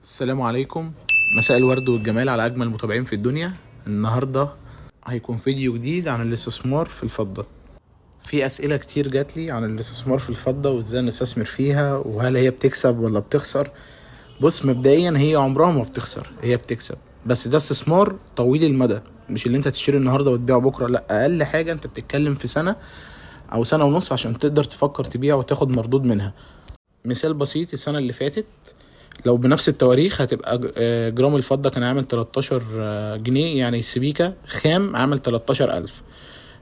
السلام عليكم، مساء الورد والجمال على أجمل متابعين في الدنيا. النهاردة هيكون فيديو جديد عن الاستثمار في الفضة. في أسئلة كتير جاتلي عن الاستثمار في الفضة وإزاي نستثمر فيها وهل هي بتكسب ولا بتخسر. بص، مبدئيا هي عمرها ما بتخسر، هي بتكسب، بس ده استثمار طويل المدى، مش اللي انت تشتري النهاردة وتبيعه بكرة. لا، أقل حاجة انت بتتكلم في سنة أو سنة ونص عشان تقدر تفكر تبيع وتاخد مردود منها. مثال بسيط، السنة اللي فاتت لو بنفس التواريخ هتبقى جرام الفضة كان عامل 13 جنيه، يعني السبيكة خام عامل 13,000.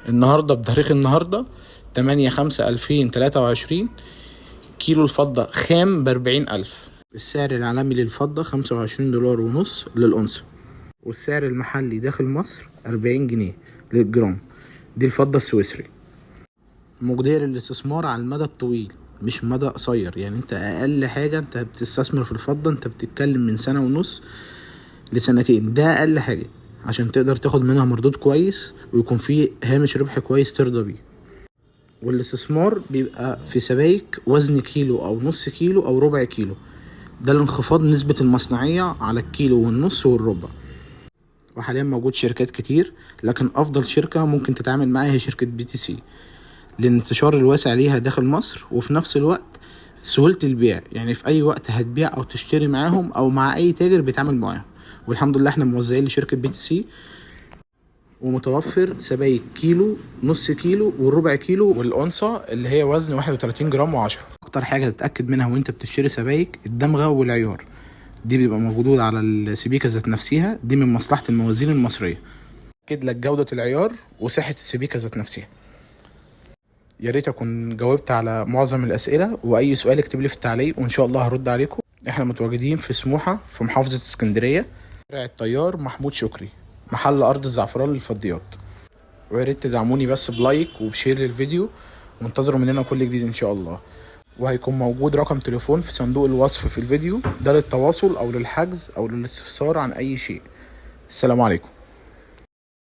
النهاردة بتاريخ النهاردة 8/5/2023 كيلو الفضة خام ب40,000. السعر العالمي للفضة 25.5 دولار للأونصة، والسعر المحلي داخل مصر 40 جنيه للجرام. دي الفضة السويسري. مجدية للاستثمار على المدى الطويل مش مدى قصير، يعني انت اقل حاجة انت بتستثمر في الفضة انت بتتكلم من سنة ونص لسنتين، ده اقل حاجة عشان تقدر تاخد منها مردود كويس ويكون فيه هامش ربح كويس ترضى بيه. والاستثمار بيبقى في سبايك وزن كيلو او نص كيلو او ربع كيلو، ده الانخفاض نسبة المصنعية على الكيلو والنص والربع. وحاليا موجود شركات كتير، لكن افضل شركة ممكن تتعامل معاها هي شركة BTC، للانتشار الواسع ليها داخل مصر، وفي نفس الوقت سهولة البيع، يعني في أي وقت هتبيع أو تشتري معاهم أو مع أي تاجر بيتعامل معاهم. والحمد لله احنا موزعين لشركة BTC، ومتوفر سبايك كيلو، نص كيلو، والربع كيلو، والأونصة اللي هي وزن 31 جرام و10. أكتر حاجة تتأكد منها وانت بتشتري سبايك الدمغة والعيار، دي بيبقى موجود على السبيكة ذات نفسها، دي من مصلحة الموازين المصرية، تأكد لك جودة العيار وصحة السبيكة ذات نفسها. يا ريت اكون جاوبت على معظم الاسئله، واي سؤال اكتب لي في التعليق وان شاء الله هرد عليكم. احنا متواجدين في سموحه في محافظه اسكندريه، شارع الطيار محمود شكري، محل ارض الزعفران للفضيات. ويا ريت تدعموني بس ب like وب share للفيديو، وانتظروا مننا كل جديد ان شاء الله. وهيكون موجود رقم تليفون في صندوق الوصف في الفيديو ده للتواصل او للحجز او للاستفسار عن اي شيء. السلام عليكم.